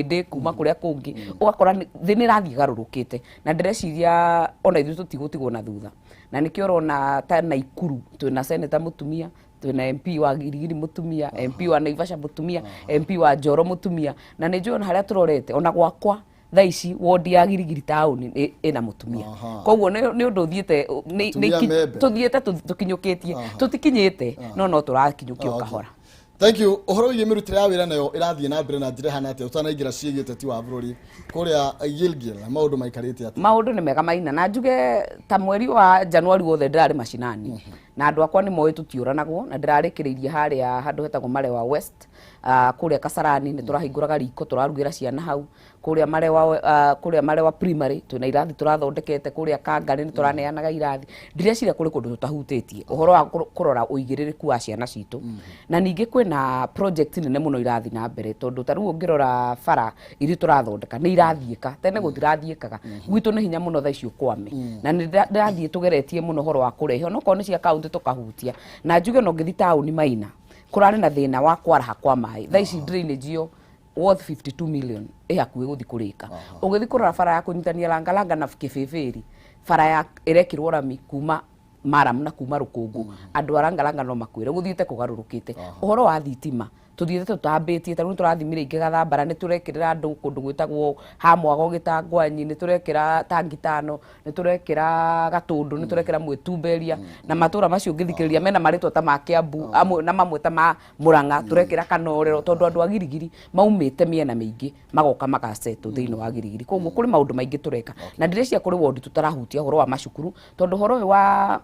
Ndĩ kuma kũrĩa kũngĩ, ũgakora thĩ nĩ ĩrathiĩ ĩgarũrũkĩte, na ndĩreciria ona ithuĩ tũtigũtigwo na thutha. Na nĩkĩo ũrona ta Naikuru twĩna seneta mũtumia, twĩna MP wa Girigiri mũtumia, MP wa Naivasha mũtumia, MP wa Njoro mũtumia. Na nĩ njũĩ ona harĩa tũrorete, ona gwakwa thaa ici wodi ya Girigiri taũni ĩna mũtumia. Koguo nĩ ũndũ ũthiĩte Atumia me mbere. Tũthiĩte tũkinyũkĩtie. Tũtikinyĩte, no tũrakinyũkia o kahora. Thank you. Ũhoro wĩgiĩ mĩrutĩre ya wĩra nayo ĩrathiĩ na mbere na njĩra ĩhana atĩa, ũtanaingĩra ciĩgiĩ ũteti wa bũrũri kũrĩa Gilgil? Maũndũ maikarĩte atĩa? Maũndũ nĩ mega, Maina. Na njuge ta mweri wa Januari wothe ndĩrarĩ macinani, na andũ akwa nĩ moĩ tũtiũranagwo, na ndĩrarĩkĩrĩirie harĩa handũ hetagwo Marewa West, kũrĩa Kasarani nĩ tũrahingũraga riko, tũrarugĩra ciana hau. Kũrĩa Marewa, kũrĩa Marewa Primary twĩna irathi tũrathondekete, kũrĩa Kangarĩ nĩ tũraneanaga irathi. Ndireciria kũrĩ kũndũ tũtahutĩtie ũhoro wa kũrora ũigĩrĩrĩku wa ciana citũ. Na ningĩ kwĩna project nene mũno irathiĩ na mbere, tondũ ta rĩu ũngĩrora bara iria tũrathondeka nĩ irathiĩka, tene gũtirathiĩkaga. Gwitũ nĩ hinya mũno thaa ici ũkwame, na nĩ ndĩrathiĩ tũgeretie mũno ũhoro wa kũrehe onokorwo nĩ cia kaunti tũkahutia. Na njuge ona ũngĩthiĩ taũni, Maina, kũrarĩ na thĩna wa kwaraha kwa maĩ. Thaa ici drainage ĩyo worth 52 million ĩ hakuhĩ gũthiĩ kũrĩka. Ũgĩthiĩ kũrora bara ya kũnyitania Langalanga na Kĩbĩbĩri, bara ya ĩrekĩrwo rami kuma maram na kuma rũkũngũ, andũ a Langalanga no makwĩre gũthiĩte kũgarũrũkĩte. Ũhoro wa thitima tũthiĩte tũtambĩtie, ta rĩu nĩtũrathimire ingĩ Gathambara, nĩ tũrekĩrĩra andũ kũndũ gwĩtagwo Hamwago Gĩtangwanyi, nĩ tũrekĩra tangi tano, nĩ tũrekĩra Gatũndũ, nĩ tũrekĩra Mwĩtumberia, na matũra macio ũngĩthikĩrĩria mena marĩtwa ta ma Kiambu amwe na mamwe ta ma Murang'a, tũrekĩra Kanorero, tondũ andũ a Girigiri maumĩte mĩena mĩingĩ magoka magasetwo thĩinĩ wa Girigiri. Koguo kũrĩ maũndũ maingĩ tũreka, na ndĩreciria kũrĩ wondi tũtarahutia ũhoro wa macukuru, tondũ ũhoro ũyũ wa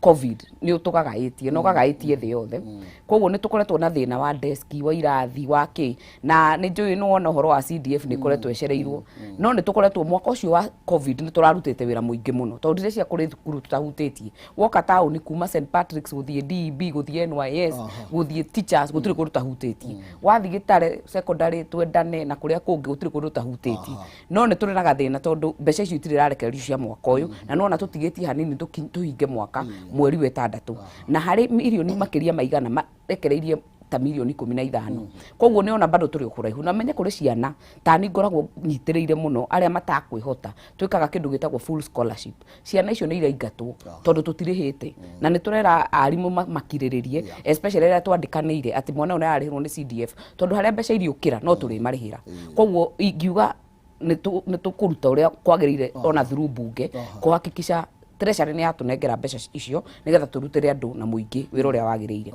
COVID nĩ ũtũgagaĩtie na ũgagaĩtie thĩ yothe. Koguo nĩ tũkoretwo na thĩna wa deski, wa irathi, wa kĩ, na nĩ njũĩ nĩ wona ũhoro wa CDF nĩ ĩkoretwo ĩcereirwo, no nĩ tũkoretwo mwaka ũcio wa COVID nĩ tũrarutĩte wĩra mũingĩ mũno, tondũ ndireciria kũrĩ thukuru tũtahutĩtie. Woka taũni kuma St Patrick's gũthiĩ DEB, gũthiĩ NYS, gũthiĩ teachers, gũtirĩ kũndũ tũtahutĩtie. Wathiĩ Gĩtare Secondary, Twendane na kũrĩa kũngĩ, gũtirĩ kũndũ tũtahutĩtie. No nĩ tũrĩ na gathĩna tondũ mbeca icio itirĩ irarekererio cia mwaka ũyũ, na nĩwona tũtigĩtie hanini tũhinge mwaka mweri wa ĩtandatũ, na harĩ mirioni makĩria maigana marekereirie ta mirioni 15. Koguo nĩ ona bado tũrĩ o kũraihu. Na menye kũrĩ ciana tani ngoragwo nyitĩrĩire mũno arĩa matakwĩhota, twĩkaga kĩndũ gĩtagwo full scholarship. Ciana icio nĩ iraingatwo tondũ tũtirĩhĩte, na nĩ tũrera arimũ makirĩrĩrie, especially arĩa twandĩkanĩire atĩ mwana ũyũ nĩ ararĩhĩrwo nĩ CDF, tondũ harĩa mbeca iriũkĩra no tũrĩmarĩhĩra. Koguo ingiuga nĩ tũkũruta ũrĩa kwagĩrĩire ona through bunge kũhakikisha treasury nĩ yatũnengera mbeca icio nĩgetha tũrutĩre andũ na mũingĩ wĩra ũrĩa wagĩrĩire.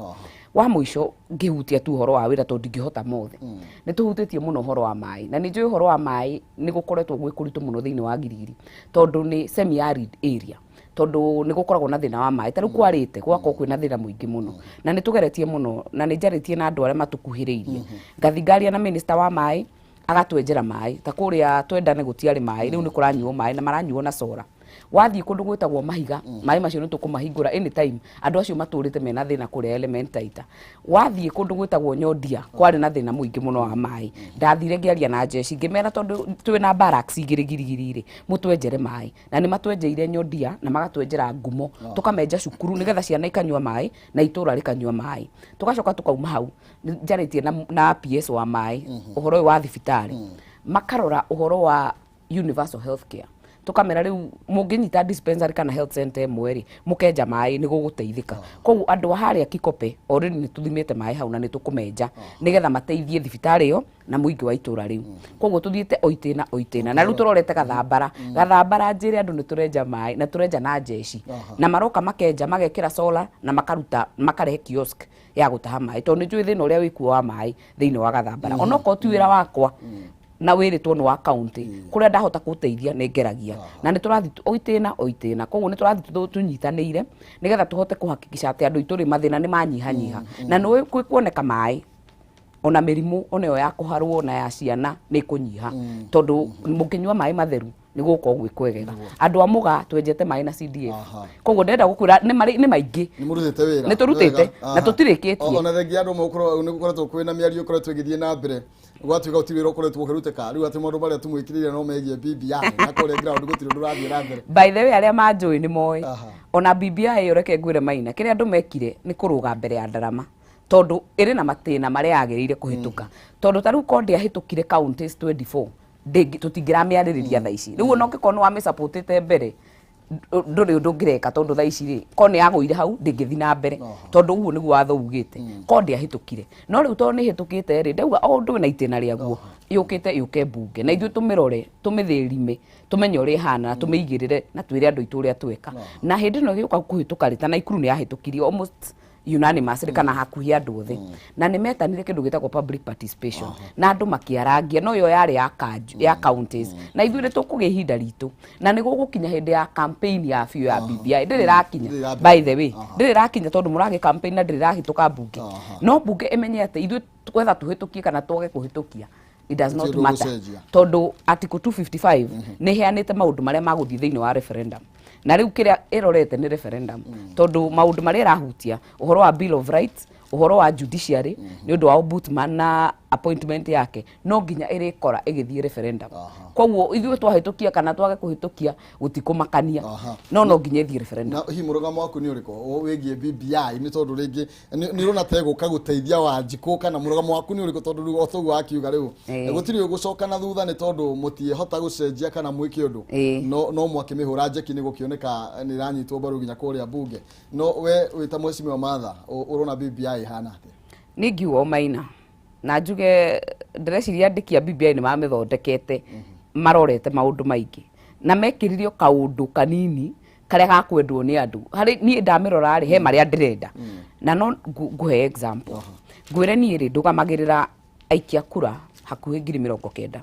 Wa mũico, ngĩhutia tu ũhoro wa wĩra, tondũ ndingĩhota mothe, nĩ tũhutĩtie mũno ũhoro wa maĩ, na nĩ njũĩ ũhoro wa maĩ nĩ gũkoretwo gwĩ kũritũ mũno thĩinĩ wa Girigiri, tondũ nĩ semi arid area, tondũ nĩ gũkoragwo na thĩna wa maĩ. Ta rĩu kwarĩte gwakorwo kwĩna thĩna mũingĩ mũno, na nĩ tũgeretie mũno, na nĩ njarĩtie na andũ arĩa matũkuhĩrĩirie, ngathi ngaria na minister wa maĩ, agatwenjera maĩ. Ta kũrĩa Twendane gũtiarĩ maĩ, rĩu nĩ kũranyuo maĩ na maranyuo na solar. Wathiĩ kũndũ gwĩtagwo Mahiga, maĩ macio nĩ tũkũmahingũra anytime, andũ acio matũrĩte mena thĩna kũrĩa Elementaita. Wathiĩ kũndũ gwĩtagwo Nyondia, kwarĩ na thĩna mũingĩ mũno wa maĩ. Ndathire ngĩaria na jeshi, ngĩmera tondũ twĩna barracks igĩrĩ Girigiri rĩ, mũtwenjere maĩ, na nĩ matwenjeire Nyondia na magatwenjera Ngumo, tũkamenja cukuru nĩgetha ciana ikanyua maĩ na itũra rĩkanyua maĩ. Tũgacoka tũkauma hau, njarĩtie na PS wa maĩ ũhoro ũyũ wa thibitarĩ, makarora ũhoro wa universal health care. Tũkamera rĩu mũngĩnyita dispensary kana health center ĩmwe rĩ, mũkenja maĩ, nĩ gũgũteithĩka. Koguo andũ a harĩa Kikope already nĩ tũthimĩte maĩ hau na nĩ tũkũmenja nĩgetha mateithie thibitarĩ ĩyo na mũingĩ wa itũra rĩu. Koguo tũthiĩte o itĩna o itĩna, na rĩu tũrorete Gathambara. Gathambara, njĩre andũ nĩ tũrenja maĩ na tũrenja na njeci, na maroka makenja, magekĩra solar na makaruta, makarehe kiosk ya gũtaha maĩ, tondũ nĩ njũĩ thĩna ũrĩa wĩkuo wa maĩ thĩinĩ wa Gathambara. Onokorwo ti wĩra wakwa na wĩrĩtwo nĩ wa county, kũrĩa ndahota gũteithia nĩ ngeragia, na nĩ tũrathiĩ o itĩna o itĩna. Koguo nĩ tũrathiĩ tũnyitanĩire nĩgetha tũhote kũhakikisha atĩ andũ aitũ rĩ, mathĩna nĩ manyihanyiha, na nĩ kwĩ kuoneka maĩ, ona mĩrimũ ona ĩyo ya kũharwo na ya ciana nĩ ĩkũnyiha, tondũ mũkĩnyua maĩ matheru nĩ gũgũkorwo gwĩ kwegega. Andũ a Mũga twenjete maĩ na CDF. Koguo ndĩrenda gũkwĩra nĩ maingĩ. Nĩ mũrutĩte wĩra. Nĩ tũrutĩte. Wega. Na tũtirĩkĩtie. Ona thengia andũ gũkorwo nĩ gũkoretwo kwĩna mĩario ĩkoretwo ĩgĩthiĩ na mbere, gwatuĩka gũtirĩ wĩra ũkoretwo ũkĩrutĩka, rĩu atĩ maũndũ marĩa tũmwĩkĩrĩire no megiĩ BBI, na kũrĩa ground gũtirĩ ũndũ ũrathiĩ na mbere. By the way, arĩa manjũĩ nĩ moĩ ona BBI ĩyo, reke ngwĩre, Maina, kĩrĩa andũ mekire nĩ kũrũga mbere ya ndarama. Tondũ ĩrĩ na matĩna marĩa yagĩrĩire kũhĩtũka, tondũ ta rĩu ko ndĩahĩtũkire counties 24, tũtingĩramĩarĩrĩria thaa ici. Rĩu ona ũngĩkorwo nĩ wamĩsupportĩte mbere, ndũrĩ ũndũ ũngĩreka, tondũ thaa ici rĩ, ko nĩ yagũire hau, ndĩngĩthiĩ na mbere, tondũ ũguo nĩguo watho ugĩte ko ndĩahĩtũkire. No rĩu tondũ nĩ ĩhĩtũkĩte rĩ, ndauga o ũndũ wĩna itĩna rĩaguo, yũkĩte yũke mbunge na ithuĩ tũmĩrore, tũmĩthĩrime, tũmenye ũrĩa ĩhana na tũmĩigĩrĩre na twĩre andũ aitũ ũrĩa tweka. Na hĩndĩ ĩno ĩgĩũka kũhĩtũka rĩ, ta Naikuru nĩ yahĩtũkirio almost unanimously kana hakuhĩ andũ othe, na nĩ metanire kĩndũ gĩtagwo public participation na andũ makĩarangia. No ĩyo yarĩ ya kanju, ya counties, na ithuĩ nĩ tũkũgĩa ihinda ritũ na nĩ gũgũkinya hĩndĩ ya campaign ya biũ ya BBI. Ndĩrĩ ĩrakinya. Ndĩrĩ ĩrambĩrĩria. By the way, ndĩrĩ ĩrakinya tondũ mũragĩ campaign na ndĩrĩ ĩrahĩtũka mbunge. No mbunge ĩmenye atĩ ithuĩ twetha tũhĩtũkie kana twage kũhĩtũkia, it does not Gũtirĩ ũndũ matter, ũgũcenjia. Tondũ article 255 nĩ ĩheanĩte maũndũ marĩa magũthiĩ thĩinĩ wa referendum, na rĩu kĩrĩa ĩrorete nĩ referendum, tondũ maũndũ marĩa ĩrahutia, ũhoro wa Bill of Rights, ũhoro wa judiciary, nĩ ũndũ wa ombudsman na appointment yake, no nginya ĩrĩkora ĩgĩthiĩ referendum. Koguo ithuĩ twahĩtũkia kana twage kũhĩtũkia, gũtikũmakania, no nginya ĩthiĩ referendum. Na hihi mũrũgamo waku nĩ ũrĩkũ wĩgiĩ BBI? Nĩ tondũ rĩngĩ nĩ ũrona ta ĩgũka gũteithia Wanjikũ, kana mũrũgamo waku nĩ ũrĩkũ? Tondũ rĩu o toguo wakiuga rĩu, gũtirĩ ũgũcoka na thutha, nĩ tondũ mũtiĩhota gũcenjia kana mwĩke ũndũ, no mwakĩmĩhũra njeki, nĩ gũkĩoneka nĩ ĩranyitwo mbaru nginya kũrĩa mbunge. No we wĩ ta mheshimiwa Martha, ũrona BBI ĩhana atĩa? Niĩ ngiuga o maina na njuge, ndĩreciria andĩki a BBI nĩ mamĩthondekete marorete maũndũ maingĩ na mekĩririo kaũndũ kanini karĩa gakwendwo nĩ andũ. Harĩ niĩ ndamĩrora rĩ, he marĩa ndĩrenda na no ngũhe example. Ngwĩre niĩ rĩ, ndũgamagĩrĩra aikia kura hakuhĩ 90,000.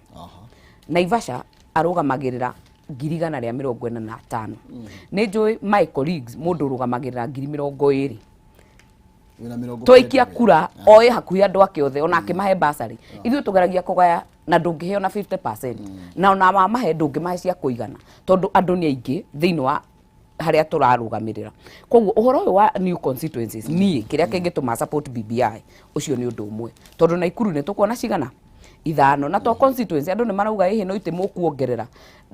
Naivasha arũgamagĩrĩra 145,000. Nĩ njũĩ my colleagues, mũndũ ũrũgamagĩrĩra 20,000. Wĩna mĩrongo Twaikia kenda. Kura oĩ hakuhĩ andũ ake othe, ona akĩmahe basarĩ. Ithuĩ tũgeragia kũgaya na ndũngĩheo na 50%, na ona wamahe ndũngĩmahe cia kũigana, tondũ andũ nĩ aingĩ thĩinĩ wa harĩa tũrarũgamĩrĩra. Koguo ũhoro ũyũ wa new constituencies, niĩ kĩrĩa kĩngĩtũma support BBI, ũcio nĩ ũndũ ũmwe, tondũ Naikuru nĩ tũkuona cigana ithano na to constituency. Andũ nĩ marauga ĩhĩ no itĩ mũkuongerera.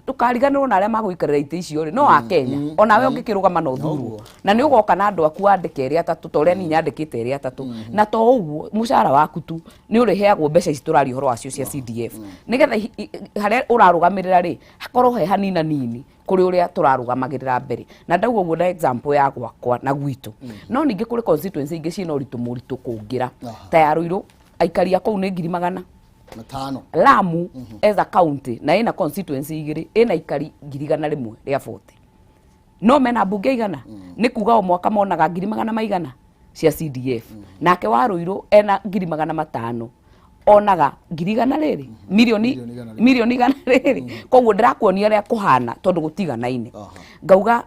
Ndũkariganĩrwo na arĩa magũikarĩra itĩ icio rĩ, no a Kenya. Onawe ũngĩkĩrũgama no thurwo na nĩ ũgoka na andũ aku wandĩke erĩ atatũ, ta ũrĩa niĩ nyandĩkĩte erĩ atatũ. Na to ũguo, mũcara waku tu nĩ ũrĩheagwo mbeca ici tũraria ũhoro wacio cia CDF, nĩgetha harĩa ũrarũgamĩrĩra rĩ, hakorwo he hanina nini kũrĩ ũrĩa tũrarũgamagĩrĩra mbere. Na ndauga ũguo na example ya gwakwa na gwitũ. No ningĩ kũrĩ constituency ingĩ ciĩna ũritũ mũritũ kũngĩra, ta ya Ruiru, aikari a kũu nĩ ngiri magana matano. Lamu as a county na ĩna constituency igĩrĩ, ĩna aikari 140,000, no mena mbunge igana. Nĩ kuga o mwaka monaga ngiri magana maigana cia CDF. Nake wa Ruiru ena 500,000, onaga ngiri igana rĩrĩ milioni Milioni igana rĩmwe. Milioni igana rĩrĩ. Koguo ndĩrakuonia ũrĩa kũhana, tondũ gũtiganaine. Ngauga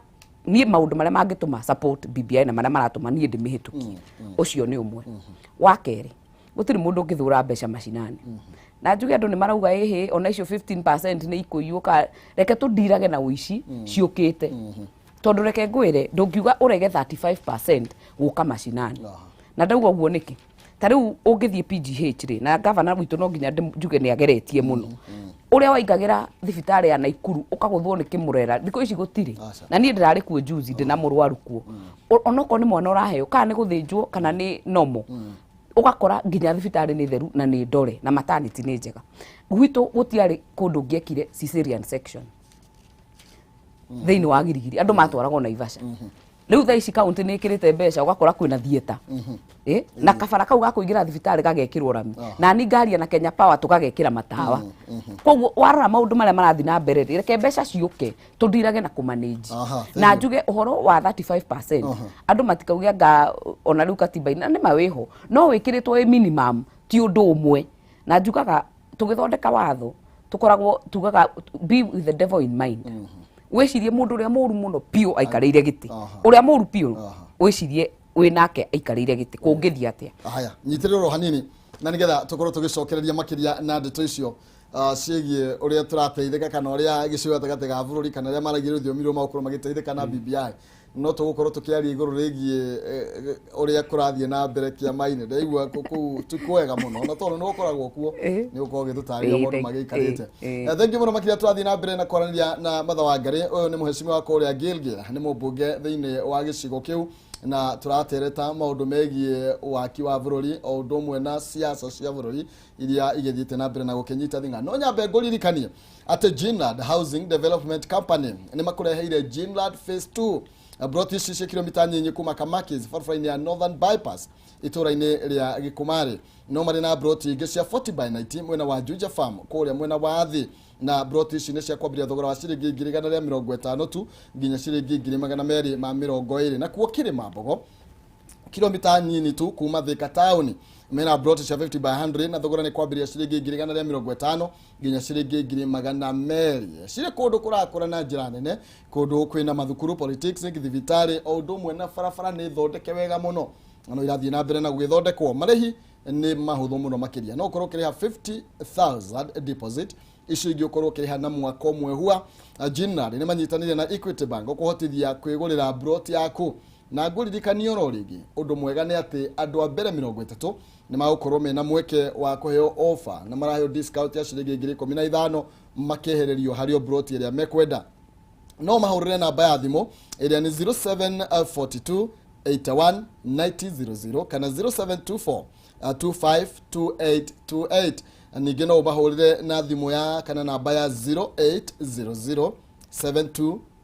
niĩ maũndũ marĩa mangĩtũma support BBI na marĩa maratũma niĩ ndĩmĩhĩtũkie, ũcio nĩ ũmwe. Wa kerĩ, gũtirĩ mũndũ ũngĩthũra mbeca macinani. Na njuge andũ nĩ marauga ĩhĩ, ona icio 15% nĩ ikũiywo ka. Reke tũndirage na ũici ciũkĩte, tondũ reke ngwĩre, ndũngiuga ũrege 35% gũka macinani. Na ndauga ũguo nĩkĩ? Ta rĩu ũngĩthiĩ PGH rĩ, na gavana witũ no nginya njuge nĩ ageretie mũno, ũrĩa waingagĩra thibitarĩ ya Naikuru ũkagũthwo nĩ kĩmũrera, thikũ ici gũtirĩ. Aca. Na niĩ ndĩrarĩ kuo juzi, ndĩna mũrwaru kuo. Onokorwo nĩ mwana ũraheo, kana nĩ gũthĩnjwo, kana nĩ nomo, ũgakora nginya thibitarĩ nĩ theru na nĩ ndore na maternity nĩ njega. Gwitũ gũtiarĩ kũndũ ũngĩekire cesarean section thĩinĩ wa Girigiri, andũ matwaragwo Naivasha. Rĩu thaa ici kaunti nĩ ĩkĩrĩte mbeca, ũgakora kwĩna theatre, na kabara kau ga kũingĩra thibitarĩ gagekĩrwo rami, na ni ngaria na Kenya Power tũgagekĩra matawa. Koguo warora maũndũ marĩa marathiĩ na mbere rĩ, reke mbeca ciũke tũndirage na kũmanage. Thank Na you. Njuge ũhoro wa 35%, andũ matikauge anga ona rĩu katiba-inĩ na nĩma wĩho, no wĩkĩrĩtwo ĩ minimum, ti ũndũ ũmwe. Na njugaga tũgĩthondeka watho tũkoragwo tugaga be with the devil in mind. Wĩcirie mũndũ ũrĩa mũru mũno biũ aikarĩire gĩtĩ, ũrĩa mũru biũ, wĩcirie wĩ nake aikarĩire gĩtĩ, kũngĩthiĩ atĩa? Haya, nyitĩrĩrwo hanini na nĩgetha tũkorwo tũgĩcokereria makĩria na ndeto icio ciĩgiĩ ũrĩa tũrateithĩka kana ũrĩa gĩcigo gatagatĩ ga bũrũri kana arĩa maragia rũthiomi rũu magũkorwo magĩteithĩka na BBI. No tũgũkorwo tũkĩaria igũrũ rĩgiĩ ũrĩa kũrathiĩ na mbere kĩama-inĩ. Ndaigua kũu ti kwega mũno, na tondũ nĩ ũkoragwo kuo, nĩ ũkorwo ũgĩtũtarĩria maũndũ magĩikarĩte. Thank you mũno makĩria. Tũrathiĩ na mbere na kwaranĩria na Martha Wangari. Ũyũ nĩ mũhecimiwa wa kũrĩa Gilgil, nĩ mũmbunge thĩinĩ wa gĩcigo kĩu. Na tũratereta maũndũ megiĩ waki wa bũrũri o ũndũ ũmwe na siasa cia bũrũri iria igĩthiĩte na mbere na gũkĩnyita thing'a. No nyambe ngũririkanie atĩ Ginlad Housing Development Company nĩ makũreheire Ginlad Phase 2. Broti ici cia kilomita nyinyi kuma Kamakis barabara-inĩ ya Northern Bypass itũra-inĩ rĩa Gĩkũmarĩ. No marĩ na broti ingĩ cia 40 by 90 mwena wa Juja Farm kũrĩa mwena wa thĩ, na broti ici nĩ cia kwambĩrĩria thogora wa ciringi 150,000 tu nginya ciringi 220,000. Nakuo Kĩrĩma Mbogo, kilomita nyinyi tu kuma Thika taũni, mena broti cia 50 by 100 na thogora nĩ kwambĩrĩria ciringi 150,000 nginya ciringi 200,000. Cirĩ kũndũ kũrakũra na njĩra nene, kũndũ kwĩna mathukuru, polytechnic, thibitarĩ o ũndũ ũmwe na barabara nĩ thondeke wega mũno na no irathiĩ na mbere na gũgĩthondekwo. Marĩhi nĩ mahũthũ mũno makĩria, no ũkorwo ũkĩrĩha 50,000 deposit, icio ingĩ ũkorwo ũkĩrĩha na mwaka ũmwe hua. Ginlad nĩ manyitanĩire na Equity Bank ũkũhotithia kwĩgũrĩra broti yaku. Na ngũririkanie oro rĩngĩ, ũndũ mwega nĩ atĩ andũ a mbere 30 nĩ magũkorwo mena mweke wa kũheo offer na maraheo discount ya ciringi 15,000 makehererio harĩ o broti ĩrĩa mekwenda. No mahũrĩre namba ya thimũ ĩrĩa nĩ 0742 81 9000 kana 0724 252828. Ningĩ no ũmahũrĩre na thimũ ya kana namba ya 0800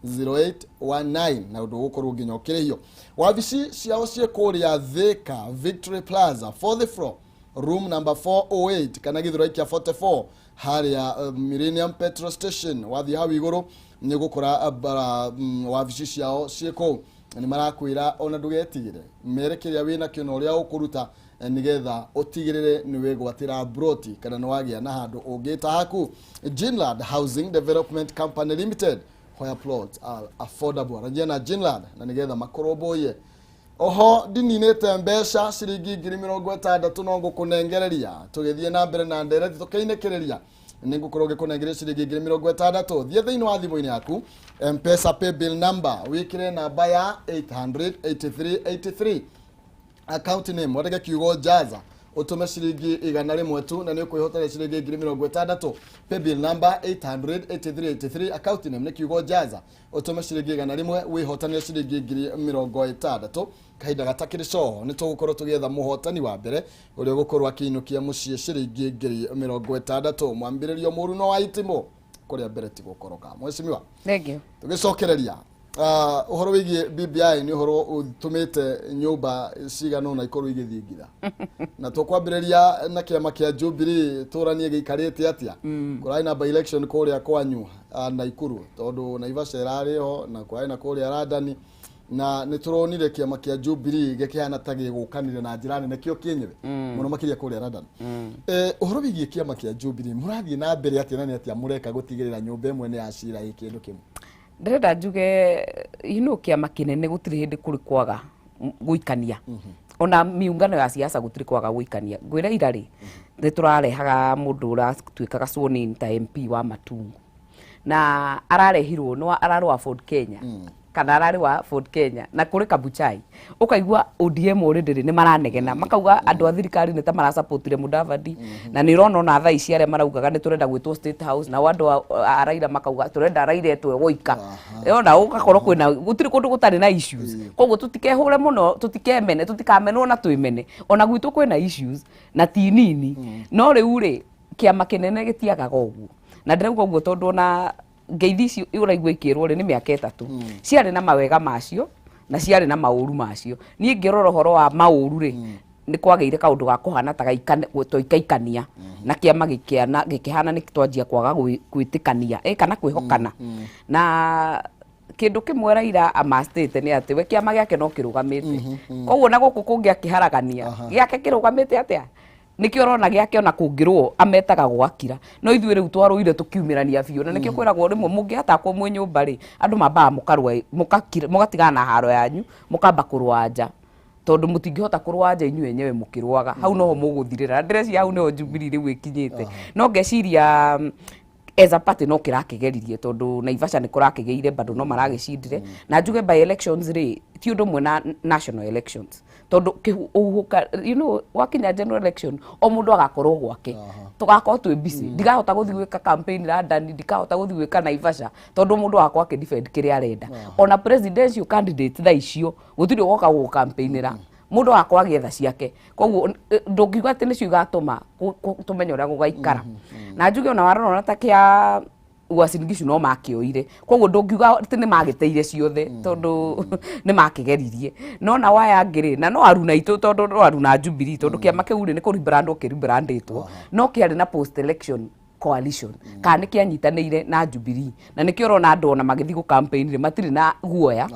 720819 na ũndũ ũgũkorwo nginya ũkĩrĩhio. Wabici ciao ciĩ kũrĩa Thika Victory Plaza, fourth floor, room number 408, kana Githurai kĩa 44 harĩa Millennium Petrol Station. Wathiĩ hau igũrũ nĩ ũgũkora bara wabici ciao ciĩ kũu. Nĩ marakwĩra ona ndũgetigĩre, mere kĩrĩa wĩnakĩo na ũrĩa ũkũruta nĩgetha ũtigĩrĩre nĩ wĩgwatĩra broti kana nĩ wagĩa na handũ ũngĩta haku. Ginlad Housing Development Company Limited, where plots are affordable. Aranjia na Ginlad na nĩgetha makũrũmbũiye. Oho ndininĩte mbeca ciringi 60,000 no ngũkũnengereria tũgĩthiĩ na mbere na ndereti tũkĩinĩkĩrĩria, nĩ ngũkorwo ngĩkũnengeria ciringi 60,000. Thiĩ thĩinĩ wa thimũ-inĩ yaku, Mpesa paybill number wĩkĩre namba ya 88383, account name wandĩke kiugo jaza, ũtũme ciringi 100 tu na nĩ ũkwĩhotera ciringi 60,000. Paybill number 88383, account name nĩ kiugo jaza, ũtũme ciringi 100 wĩhotanĩre ciringi 60,000. Kahinda gatakĩrĩ coho nĩ tũgũkorwo tũgĩetha mũhotani wa mbere ũrĩa ũgũkorwo akĩinũkia mũciĩ ciringi 60,000. Mwambĩrĩrio mũru no wa itimũ, kũrĩa mbere ti gũkoroka. Mheshimiwa, Thank you. Tũgĩcokereria ũhoro wĩgiĩ BBI, nĩ ũhoro ũtũmĩte nyũmba cigana ũna ikorwo igĩthingitha, na tũkwambĩrĩria na kĩama kĩa Jubilee tũranie gĩikarĩte atĩa. Kũrarĩ na by election kũrĩa kwanyu Naikuru, tondũ Naivasha ĩrarĩ ho na kũrarĩ na kũrĩa Randani, na nĩ tũronire kĩama kĩa Jubilee gĩkĩhana ta gĩgũkanire na njĩra nene kĩo kĩenyewe mũno makĩria kũrĩa Randani. Ũhoro wĩgiĩ kĩama kĩa Jubilee, mũrathiĩ na mbere atĩa na nĩ atĩa mũreka gũtigĩrĩra nyũmba ĩmwe nĩ yacira ĩ kĩndũ kĩmwe? Ndĩrenda njuge kĩama kĩnene gũtirĩ hĩndĩ kũrĩ kwaga gũikania, ona miungano ya siasa gũtirĩ kwaga gũikania. Ngwĩre ira rĩ, nĩ tũrarehaga mũndũ ũratuĩkaga sworn in ta MP wa Matungu, na ararehirwo nĩ ararĩ wa Ford Kenya kana ararĩ wa Ford Kenya na kũrĩ Kabuchai, ũkaigua ODM already rĩ nĩ maranegena makauga andũ a thirikari nĩ ta marasupportire Mudavadi, na nĩ ũrona ona thaa ici arĩa maraugaga nĩ tũrenda gwĩtwo State House, nao andũ a Raila makauga tũrenda Raila etwe woika. Ona ũgakorwo kwĩna gũtirĩ kũndũ gũtarĩ na issues, koguo tũtikehũre mũno, tũtikemene, tũtikamenwo na twĩmene. Ona gwitũ kwĩna issues na ti nini, no rĩu rĩ kĩama kĩnene gĩtiagaga ũguo, na ndĩrauga ũguo tondũ ona ngeithi ici ũraigua ikĩrwo rĩ nĩ mĩaka 3 ciarĩ na mawega macio na ciarĩ na maũru macio. Niĩ ngĩrora ũhoro wa maũru rĩ, nĩ kwagĩire kaũndũ ga kũhana ta twaikaikania na kĩama gĩkĩana gĩkĩhana nĩ twanjia kwaga gwĩtĩkania kana kwĩhokana. Na kĩndũ kĩmwe Raila amastĩte nĩ atĩ we kĩama gĩake no kĩrũgamĩte, koguo na gũkũ kũngĩ akĩharagania gĩake kĩrũgamĩte atĩa nĩkĩo ũrona gĩake ona kũngĩrwo ametaga gwakira. No ithuĩ rĩu twarũire tũkiumĩrania biũ, na nĩkĩo kwĩragwo rĩmwe mũngĩatakwo mwĩ nyũmba rĩ, andũ mambaga mũkarũa, mũgakira, mũgatigana na haro yanyu, mũkamba kũrũa nja, tondũ mũtingĩhota kũrũa nja inyuĩ enyewe mũkĩrũaga hau noho mũgũthirĩra. Na ndĩreciria hau nĩho Jubilee rĩu ĩkinyĩte. No ngeciria As a party no kĩrakĩgeririe, tondũ Naivasha nĩ kũrakĩgĩire bado no maragĩcindire. Na njuge by elections rĩ, ti ũndũ ũmwe na national elections, tondũ ũhuhũka wakinya general election o mũndũ agakorwo gwake, tũgakorwo twĩ busy. Ndigahota gũthiĩ gwĩka campaign London, ndikahota gũthiĩ gwĩka Naivasha, tondũ mũndũ agakorwo akĩ-defend kĩrĩa arenda. Ona presidential candidate thaa icio gũtirĩ ũgoka gũgũ-campaignĩra, mũndũ agakorwo agĩetha ciake. Koguo ndũngiuga atĩ nĩcio igatũma tũmenye ũrĩa gũgaikara. Na njuge ona warora ta kĩa Uasin Gishu no makĩoire, koguo ndũngiuga atĩ nĩ magĩteire ciothe, tondũ nĩ makĩgeririe. No na waya angĩ rĩ, na no aruna itũ, tondũ no aruna Jubilee, tondũ kĩama kĩu rĩ, nĩ kũrebrandwo kĩrebrandĩtwo, no kĩarĩ na post election coalition kana nĩ kĩanyitanĩire na Jubilee, na nĩkĩo ũrona andũ ona magĩthiĩ gũ campaign rĩ, matirĩ na guoya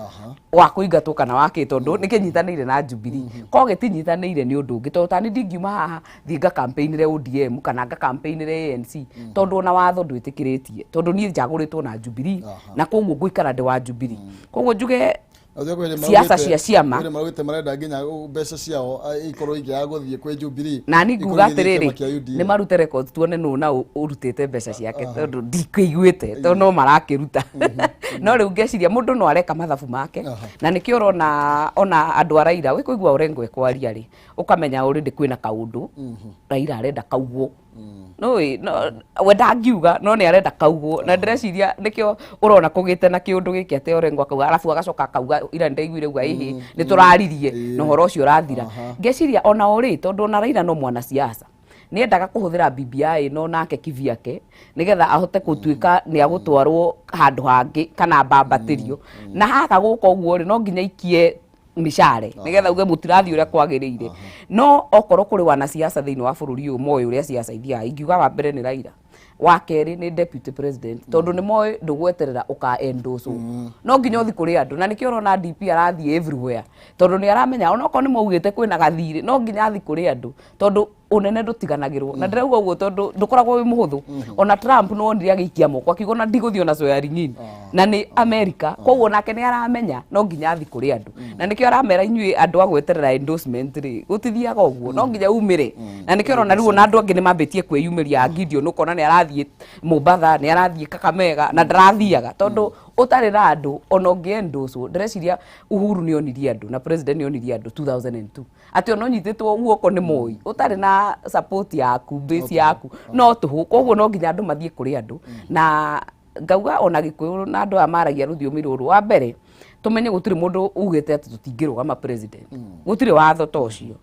wa kũingatwo kana wa kĩ, tondũ nĩ kĩnyitanĩire na Jubilee. Ko gĩtinyitanĩire nĩ ũndũ ũngĩ, tondũ tani ndingiuma haha thiĩ nga campaignĩre ODM kana nga campaignĩre ANC, tondũ ona watho ndwĩtĩkĩrĩtie, tondũ niĩ njagũrĩtwo na Jubilee na koguo ngũikara ndĩ wa Jubilee. Koguo njuge siasa cia ciama Maraugĩte marenda nginya mbeca ciao ikorwo ikĩaga gũthiĩ kwĩ Jubilee, na ni nguga ikorwo igĩthiĩ atĩrĩrĩ, kĩama kĩa UDA. Nĩ marute records tuone nũ na ũrutĩte mbeca ciake, tondũ ndikĩiguĩte, tondũ no marakĩruta. No rĩu ngeciria mũndũ no areka mathabu make. Na nĩkĩo ũrona ona andũ a Raila wĩkũigua Orengo ekwaria rĩ, ũkamenya already kwĩna kaũndũ Raila arenda kaugwo. No no we ndangiuga, no nĩ arenda kaugwo. Na ndĩreciria nĩkĩo ũrona kũgĩte na kĩũndũ gĩkĩ atĩ Orengo akauga, arabu agacoka akauga ira nĩndaiguire uga ĩhĩ nĩ tũraririe na ũhoro ũcio ũrathira. Ngeciria ona o rĩ, tondũ ona Raila no mwanasiasa, nĩ endaga kũhũthĩra BBI ĩno nake kivyake nĩgetha ahote gũtuĩka nĩ agũtwarwo handũ hangĩ kana mbambatĩrio. Na haka gũka ũguo rĩ, no nginya ikie micare nigetha uge mũtirathiĩ ũrĩa kwagĩrĩire. No okorwo kũrĩ wanasiasa thĩinĩ wa bũrũri ũyũ moĩ ũrĩa siasa ithiaga, ingiuga wa mbere nĩ Raila, wa kerĩ nĩ deputy president, tondũ nĩ moĩ ndũgweterera ũka endorse, no nginya ũthi kũrĩ andũ. Na nĩkĩo ũrona DP arathiĩ everywhere, tondũ nĩ aramenya onokorwo nĩ maugĩte kwĩna gathirĩ, no nginya athi kũrĩ andũ, tondũ ũnene ndũtiganagĩrwo. Na ndĩrauga ũguo tondũ ndũkoragwo wĩ mũhũthũ. Ona Trump nĩ wonire agĩikia moko akiuga ona ndigũthiĩ ona swearing in, na nĩ America. Koguo nake nĩ aramenya no nginya athi kũrĩ andũ, na nĩkĩo aramera inyuĩ andũ a gweterera endorsement rĩ, gũtithiaga ũguo, no nginya umĩre. Na nĩkĩo ũrona rĩu ona andũ angĩ nĩ mambĩtie kwĩyumĩria. Gideon ũkona nĩ arathiĩ Mombatha, nĩ arathiĩ Kakamega, na ndarathiaga, tondũ ũtarĩ na andũ ona ũngĩ endorse. Ndĩreciria Uhuru nĩ onirie andũ na president nĩ onirie andũ 2002 atĩ ona ũnyitĩtwo guoko nĩ Moi, ũtarĩ na support yaku, base yaku, no tũhũ. Koguo no nginya andũ mathiĩ kũrĩ andũ. Na ngauga ona Gĩkũyũ na andũ aya maragia rũthiomi rũrũ, wa mbere tũmenye gũtirĩ mũndũ ugĩte atĩ tũtingĩrũgama president. Gũtirĩ watho ta ũcio,